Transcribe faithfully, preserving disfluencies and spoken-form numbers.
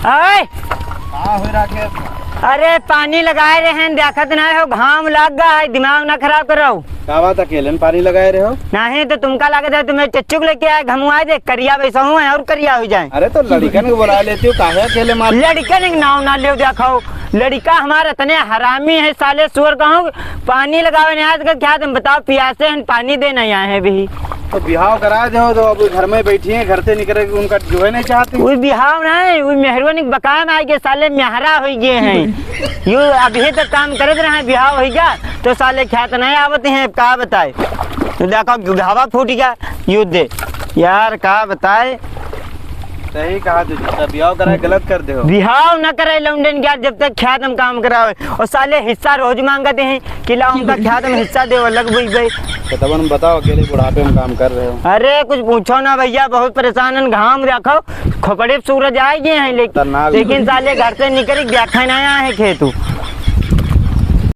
आए। का हो राकेश? अरे, पानी लगाए रहे हैं, देखत नाहीं हो, घाम लाग गा है, दिमाग ना खराब करो। का बात, अकेले में पानी लगाए रहे हो? नहीं तो तुमका लागत है, तुम्हें चच्चू के लेके आए, घमुआए दे, करिया वैसा हूँ और करिया हो जाए। अरे तो लड़िकन के बुला लेती हो, काहे अकेले मार? लड़िकन के नाव ना लेव, देखो, लड़िका हमार इतने हरामी है, साले सुअर कहूँ, पानी लगावे नहीं आए तो क्या तुम बताओ, पियासे हैं, पानी दे नहीं आए हैं अभी। तो बिहाव करा दो, तो अब घर में बैठी हैं, घर से निकले, उनका जो है नहीं चाहती। वो बिहाव नहीं, वो मेहरुआ नहीं, बकाया में आए के साले मेहरा हो गए हैं। यो अभी तक काम करत रहे, बिहाव हो गया, तो साले ख्यात नहीं आवत हैं, का बताए। तो देखो, घावा फूट गया, यो दे। यार, का बताए। सही कहा तू, जब बिहाव कराए, गलत कर दे हो। बिहाव न करे लौंडन के यार, जब तक ख्यात में काम करावे। और साले हिस्सा रोज मांगते हैं कि लाओ हमका ख्यात में हिस्सा दे, अलग बुझ गए। तो तब हम बताओ, अकेले बुढ़ापे में काम कर रहे हो। अरे, कुछ पूछो ना भैया, बहुत परेशान हैं, घाम देखो, खोपड़े पे सूरज आए गए हैं, लेकिन, खतरनाक। लेकिन साले घर से निकल के देखा नहीं आए हैं खेतू।